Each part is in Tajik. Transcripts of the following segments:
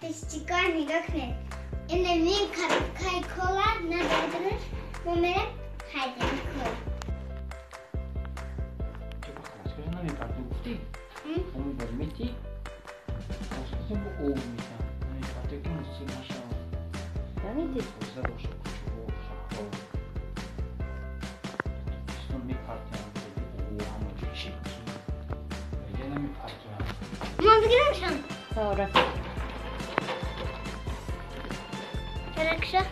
Подписчикон нигоҳ кунед. Ин коробкаи кола надорад. Мо мерем хайдем кола. Намепартӣ гуфтӣ? Умедвор метӣ? Бо об метам. Намепартӣ ки мусир нашавад. Наметӣ? Тоза боша кӯчаҳо, шаҳрҳо. Тоҷикистон мепартиям ҳама ҷо чиркин. Иҷа намепартиям. Мо бигирам. Ора. Ракша.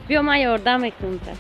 Биё, ман ёрдам мекунам.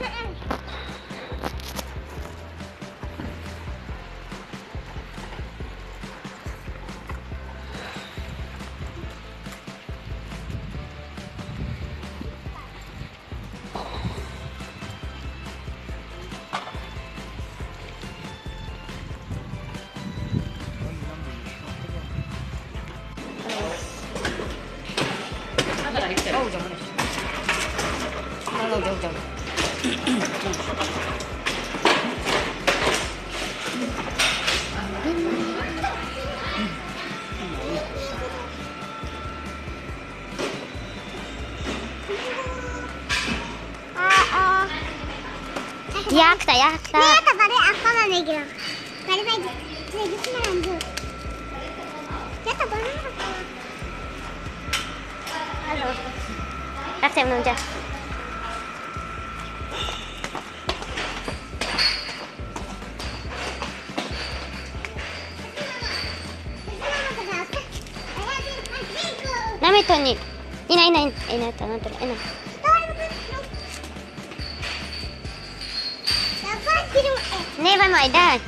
Якта, якта. Не, барои афғона мегирам. Барои мегирам ду. Якта барои афғона. Рафтем онҷа. Наметонӣ. Ина, ина, ина, ина, ина. Не, вай майдан.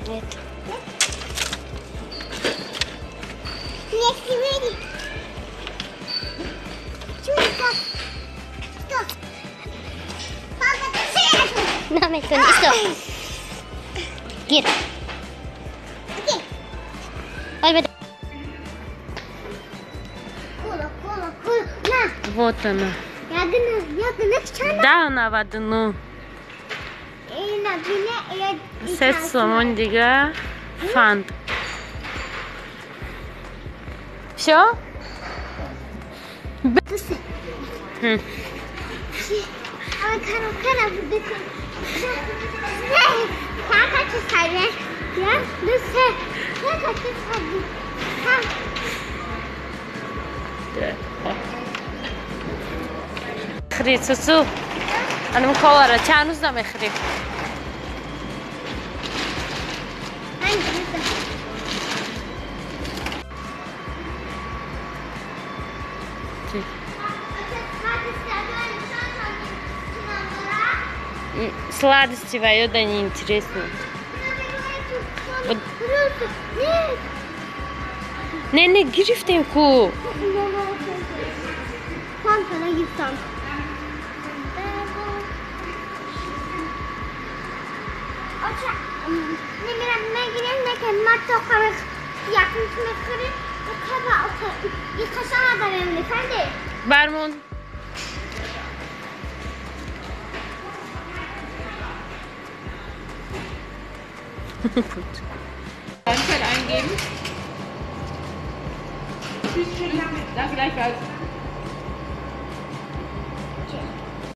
Это. Наметонӣ. Исто. Гир. Вот она. Да, 99. Сет сомон дига фант. Всё? Мехӯрӣ, сусу? Анам колара чанд рӯз намехӯрӣ? Сладости ваёда неинтересно. Не, не, гирифтем ку. Бармон. Anteil eingeben. Tschüss, schönen Dank. Danke gleichfalls.